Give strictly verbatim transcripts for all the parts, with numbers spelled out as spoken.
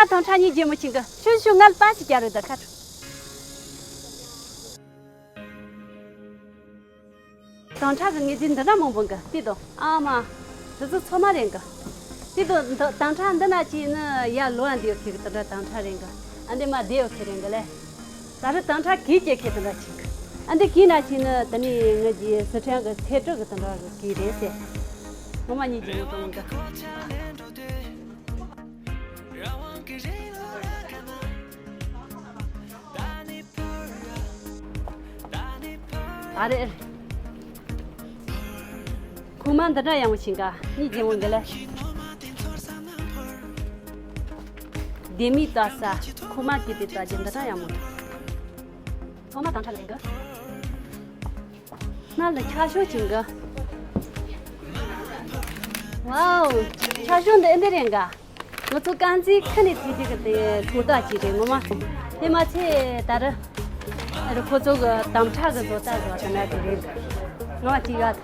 ད་དང་ཁྲ་གཉིས་རྗེ་མོ་ཆིང་གི་ཤུ་ཤུ་ངལ་པ་ཞིག་རྒྱག་རེད་ད་ཁ་ཁྲ། དང་ཁྲ་གི་ངེས་འཛིན་འདི་འདྲ་མང་པོ་འགི་ལྟོས་དང་ཨ་མ། འདི་ཚོ་ཚོ་མ་རེད་འགི། ལྟོས་དང་འདི་དང་ཁྲ་འདི་ན་ཅིག་ནི་ཡ་ལོ་ཨ་འདི་ཡོད་ཁེ་གི་དང་ཁྲ་དང་ཁྲ་རེད་འགི། ཨ་འདི་མ་བསྡད་ཡོད་ཁེ་རེད་འགི་ལེ། ད་རེས་དང་ཁྲ་གིས་སྐྱེ་ཁེ་དང་ཁྲ་ཅིག་འགི། ཨ་འདི་གིས་ན་ཅིག་ནི་དེ་ནི་ངི་ཇི་སི་ཁྲོན་གི་ཚེ་སྲོག་གི་དང་ཁྲ་གི་གིས་རེད་ཟེར། ངོ་མ་གཉིས་ཀྱི་ངོ་གདོང་འགི། ཨ་རེ། ཁུག་མ་འདི་འདྲ་ཡག་མོ་ཞིག་འགའ་གཉིས་ཀྱི་འོང་གི་ལེ། ལྡེ་མིག་ལྟ་ས། ཁུག་མ་གི་དེ་ལྟ་རྒྱུ་འདི་འདྲ་ཡག་མོ་འདུག་ཚང་མ་དང་ཁྲ་ལེན་གི། སྣ་ལ་ཁྱ་ཤོག་ཅིག་འགའ། ཝའོ། ཁྱ་ཤོག་འདི་ཨེ་འདི་རེད་འགའ། ང་ཚོ་རྐང་རྩེད་ཁ་ནས་ཐེག་ཐེག་གི་དེ་ཐོག་ཐག་ཅིག་རེད་ངོ་མ། དེ་མ་ཚད་ད་རེས། ཨ་རེ་ཁོ་ཚོ་གི་དམ་ཁྲ་གི་བཟོ་ལྟ་བཟོ་ལྟ་ན་དེ་རེད། ངོ་མ་ཅིག་ཡོད།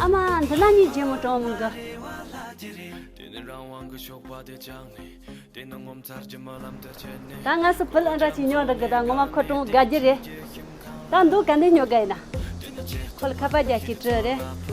ཨ་མ་འདི་ལ་གཉིས་རྗེ་མོ་གྲོང་མོ་གི། དེ་ནི་རང་དབང་གི་ཞོགས་པ་དེ་ཅང་ནི། ད་ང་སུ་བུ་ལ་འདྲ་ཅིག་ཉོ་འདྲ་གི་ད་ངོ་མ་ཁོ་གྲོང་དགའ་རྒྱུ་རེད། ད་འདུག་ག་འདི་ཉོ་དགའ་ཡིན་ན། ཁོ་ལ་ཁ་པར་རྒྱག་ཅིག་བྲི་རེད།